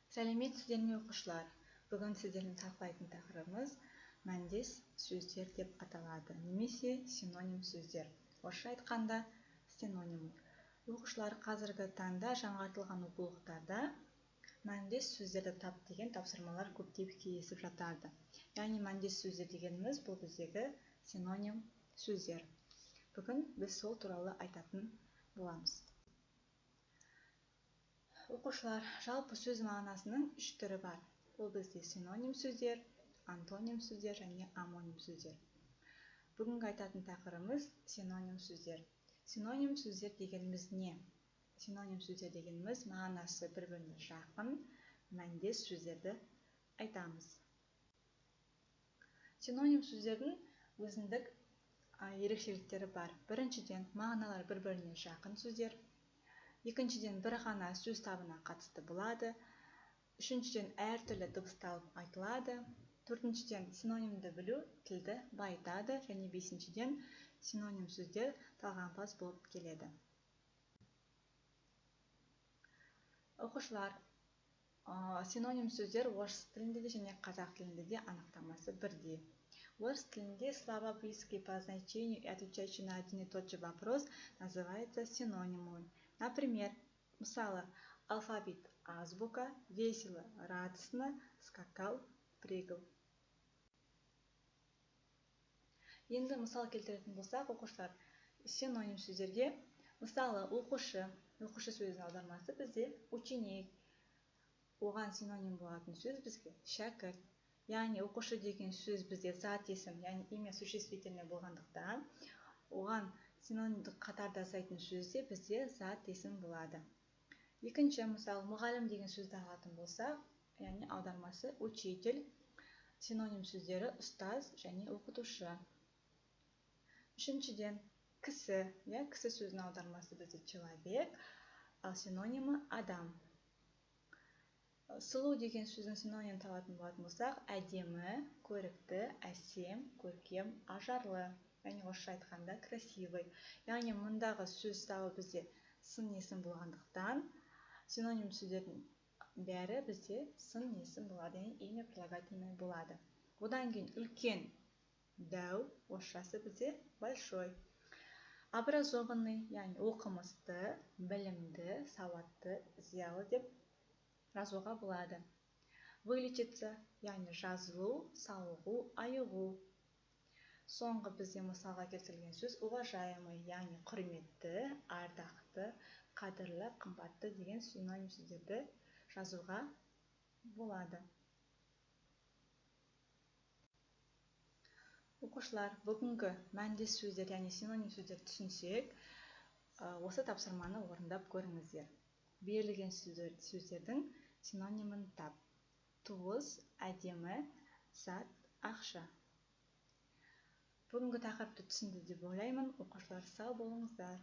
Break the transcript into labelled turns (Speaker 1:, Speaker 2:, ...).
Speaker 1: Сәлеметсіздер ме, оқушылар! Бүгін сіздермен талқылайтын тақырыбымыз мәндес сөздер деп аталады немесе синоним сөздер. Орысша айтқанда, синонимы. Оқушылар, қазіргі таңда жаңартылған оқулықтарда мәндес сөздерді тап деген тапсырмалар көптеп кездесіп жатады. Яғни мәндес сөздер дегеніміз бұл біздегі синоним сөздер. Бүгін біз сол туралы айтатын боламыз. Оқушылар, жалпы сөз мағынасының үш түрі бар. Ол бізде синоним сөздер, антоним сөздер және омоним сөздер. Бүгінгі айтатын тақырыбымыз синоним сөздер. Синоним сөздер дегеніміз не? Синоним сөздер дегеніміз мағынасы бір-біріне жақын, мәндес сөздерді айтамыз. Синоним сөздердің өзіндік ерекшеліктері бар. Біріншіден, мағыналары бір-біріне жақын сөздер. Екіншіден, бір ғана сөз табына қатысты болады. Үшіншіден, әртүрлі дыбысталып айтылады. Төртіншіден, синонимді білу тілді байытады. Және бесіншіден, синоним сөздер талғампаз болып келеді. Оқушылар, синоним сөздер орыс тілінде де және қазақ тілінде де анықтамасы бірдей. Орыс тілінде слова, близкие по значению и отвечающие на один и тот же вопрос, называются синонимами. Например, мысалы, алфавит – азбука, весело – радостно, скакал – прыгал. Енді мысал келтіретін болсақ, оқушылар, синоним сөздерге, мысалы, оқушы, оқушы сөзінің аудармасы бізде ученик. Оған синоним болатын сөз бізге шәкірт. Яғни оқушы деген сөз бізде зат есім, яғни имя существительное болғандықтан, оған синонимдік қатарда жасайтын сөз де бізде зат есім болады. Екінші мысал, мұғалім деген сөзді алатын болсақ, яғни аудармасы учитель, синоним сөздері ұстаз және оқытушы. Үшіншіден, кісі, иә, кісі сөзінің аудармасы бізде человек, ал синонимі адам. Сұлу деген сөздің синонимін табатын болатын болсақ, әдемі, көрікті, әсем, көркем, ажарлы, яғни орысша айтқанда красивый. Яғни мұндағы сөз табы бізде сын есім болғандықтан, синоним сөздердің бәрі бізде сын есім болады, яғни имя прилагательное болады. Одан кейін үлкен, дәу, орысшасы бізде большой. Образованный, яғни оқымысты, білімді, сауатты, зиялы деп жазуға болады. Вылечиться, яғни жазылу, сауығу, айығу. Соңғы бізде мысалға келтірілген сөз уважаемый, яғни құрметті, ардақты, қадірлі, қымбатты деген синоним сөздерді жазуға болады. Оқушылар, бүгінгі мәндес сөздер, яғни синоним сөздер түсінсек, осы тапсырманы орындап көріңіздер. Берілген сөздердің синонимін тап. Туыс, әдемі, зат, ақша. Бүгінгі тақырыпты түсінді деп ойлаймын. Оқушылар, сау болыңыздар.